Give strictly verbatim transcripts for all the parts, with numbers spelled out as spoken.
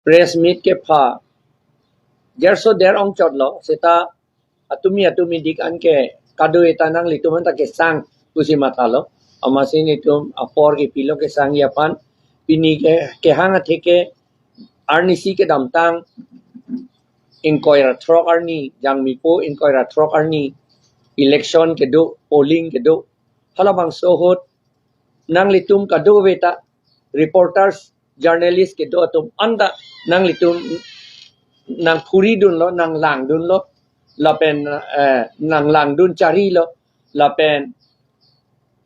press meet kepha, jerso der ong chotlo, seta atumi atumi dik an ke kado eta nanglitum anta kesang pusi mathalo. Amatsi netum apor kepilo kesangji aphan. Pini ke kehang atheke arnisi kedamtang ingkoi ra throk arni, Jangmipo ingkoi ra throk arni election kedo, polling kedo. Halabangso ahut nanglitum kadokave ta reporters, journalist kedo atum anta nanglitum nangphuridunlo, nanglangdunlo, lapen, eh, nanglangdun charilo, lapen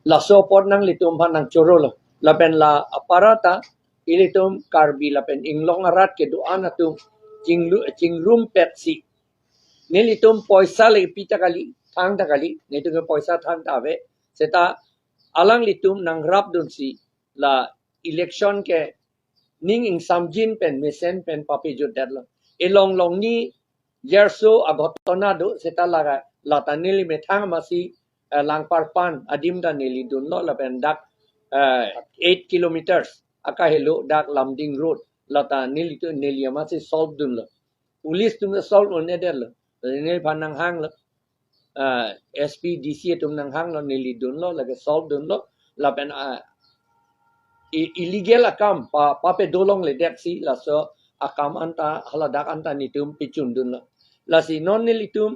laso apot nanglitum aphan nangchorolo, lapen la aparata ilitum Karbi lapen Inglong arat kedo-an atum chinglu-, chingrumpetsi nelitum poisa le pi ta kali, thang ta kali, netum ke poisa thang ta ave, seta alanglitum nangrapdunsi la election ke ning ingsamjin pen mesen pen papejutdetlo. Elong longni jerso aghotona do, seta laga lata neli methang amatsi, eh, Langparpan adim ta neli dunlo, lapen dak, eh, eight kilometers akahelo dak Lumding Road, lata nelitum, neli amatsi solve dunlo. Police atum solve un-edetlo. Neliphan nanghanglo. Ah, S P, D C atum nanghanglo, neli dunlo, lake solve dunlo. Lapen, ah, i-, illegal akam pa, papedo longledeksi laso akam anta, haladak anta netum pechundunlo. Lasi non nelitum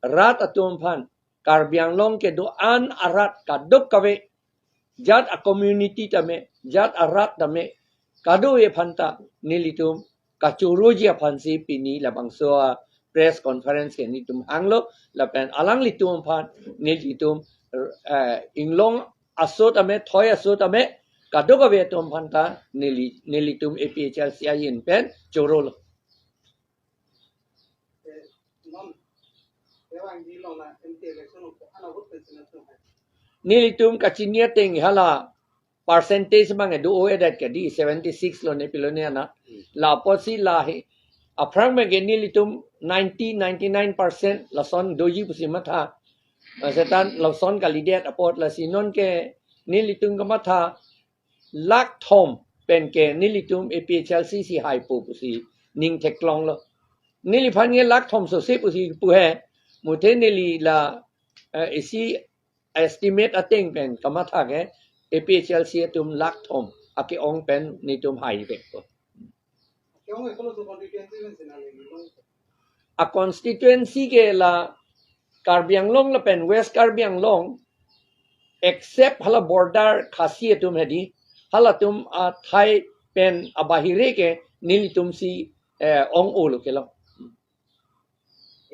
rat atum aphan, Karbi Anglong kedo-an arat kadokave, jat a-community tame, jat arat tame, kadokave aphanta nelitum kachoroji aphansi pini labangso a-press conference ke netum hanglo, lapen alanglitum aphan nelitum, eh, Inglong aso tame, thoi aso tame, kadokave atum aphanta neli, nelitum A P H L C ahin pen chorolo. Nelitum kachini ateng hala percentage abang do-o-edet ke di seventy six lo ne pilo ne ana. La apotsi la he. Aphrang abang ke nelitum ninety, ninety-nine percent lason doji pusi matha. Eh, seta lason kalidet apot, lasi non ke nelitum kamatha lakh thom pen ke nelitum A P H L C si haipo pusi ning theklonglo. Neliphan ke lakh thom sose pusi pu he. Muthe neli la, eh, isi estimate ateng pen kamatha ke A P H L C atum lakh thom ake-ong pen netum haivekpo. A-constituency ke la Karbi Anglong lapen West Karbi Anglong, except hala border Khasi atum hedi, halatum athai pen abahire ke nelitumsi, eh, ong-olo kelong.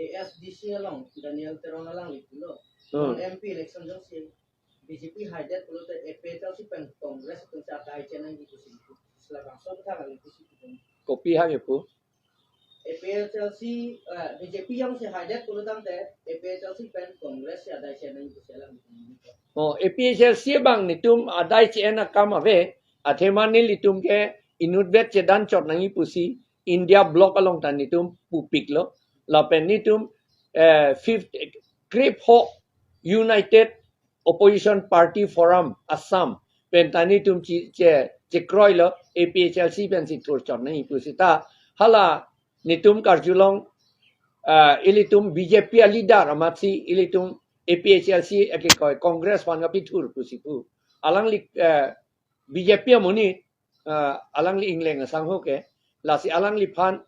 A S D C along Daniel Teron alangli pulo. Hmm. Non M P election jongsi B J P haidet pulote A P H L C pen Congress atumsi adai chenangji pusi. Labangso kethang ali pusi putum. Kopi hang ipu? A P H L C, eh, B J P jongsi haidet pulo tangte A P H L C pen Congress si adai chenangji pusi alam. Oh, A P H L C abang netum adai che-en akam ave, athema nelitum ke inutvet chedan chot nangji pusi India Bloc along ta netum pupiklo. Lapen netum, eh, fifth, krepho United Opposition Party Forum Assam pen ta netum che, che, chekroilo, A P H L C pensi thur chot nangji pusi ta. Hala netum karjulong, ah, ilitum B J P a-leader amatsi ilitum A P H L C akekoi Congress aphan kapethur pusi pu. Alangli, eh, B J P amonit, ah, alangli Ingleng asangho ke, lasi alangliphan,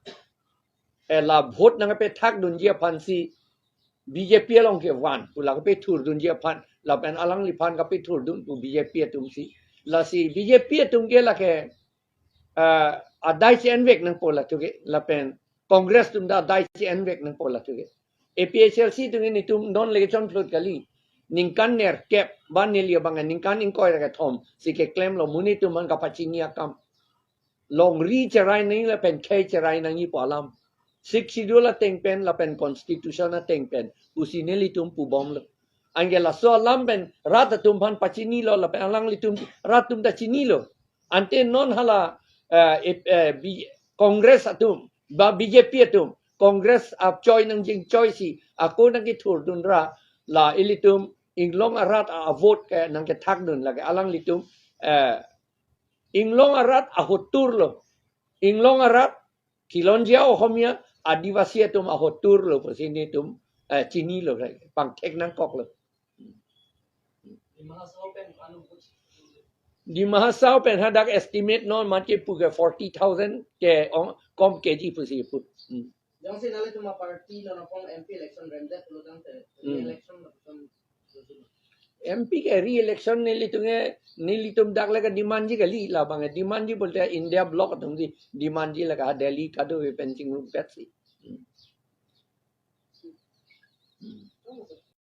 eh, la vote nangkapethakdunji aphansi B J P along kevan pu la kapethurdunji aphan, lapen alangliphan kapethurdun pu B J P atumsi. Lasi B J P atum ke lake, ah, adai che-envek nangpo latum ke, lapen Congress atum ta adai che-envek nangpo latum ke. A P H L C atum ke netum non le kechonphlut kali. Ningkan nerkep, ba neli abang ningkan ingkoi ra kethom si keklemlo, monit atum aphan kapachini akam. Longri cherai nangji lapen khei cherai nangji pu alam. Sixth Schedule ateng pen lapen Constitution ateng pen pusi nelitum pubomlo. Anke laso alam pen rat atum aphan pachinilo lapen alanglitum rat atum ta chinilo. Ante non hala, eh, eh, eh, B-, Congress atum, ba B J P atum, Congress achoi nangjinchoisi, ako nangkethurdun ra, la ilitum Inglong arat a-vote ke nangkethakdun lake alanglitum, eh, Inglong arat ahotur lo. Inglong arat Khilonjia Ohomia, Adivasi atum ahotur lo pusi nelitum, eh, chinilo, pangthek nangkoklo. Dima Hasao pen hadak estimate non mati pu ke forty thousand ke ong, kom keji pusi pu. Hmm. Jongsi nanglitum aparty non apong M P election remdet pulo tangte, hmm, election lapuson. M P ke re-election nelitum ke, nelitum dak lake demand ji kali, labang ke demand ji pulote India bloc atumsi demand ji lake Delhi kadokave pen chingrum petsi.